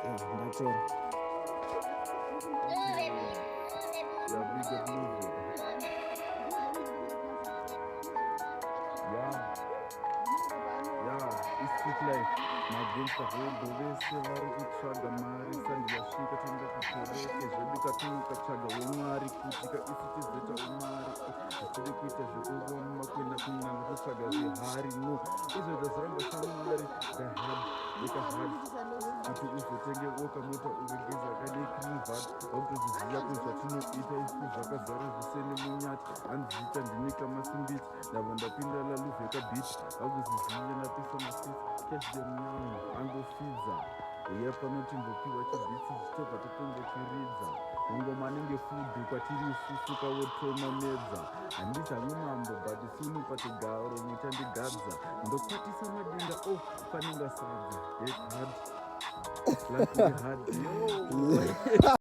Ndatora. Yeah, big up music. Yeah, it's street life. Magangsta hodo vese vari kutsvaga mari. Sandiyasvika toenda kukereke zvedu, katinokatsvaga womwari kuti ka isu tizoitawo mari. Hatidi kuita zvekuromba, kuenda kun'anga kutsvaga zvihari. No, izvo zvaramba shamwari dahard ikahard kuti uzotenge woka mota uvegeza kadekrivat. Wakutozviziva kuti zvatinoita isu zvakazara zvisene munyati. Hanziita ndinika masimbiti, ndabva ndapinda laluvheka beat. Vakuziziva ndapisa masits, catch them young angofidza. Uye pano timbopiwa chibitsi, chitobva totongochiridza. Mangoma anenge food kwatiri isusu, kawotoma medza. Handisi hangu mambo, but soon pachigaro muchandigadza. Ndokwatisa madinga o oh, panenga sadza. Get hard, life hard, yo.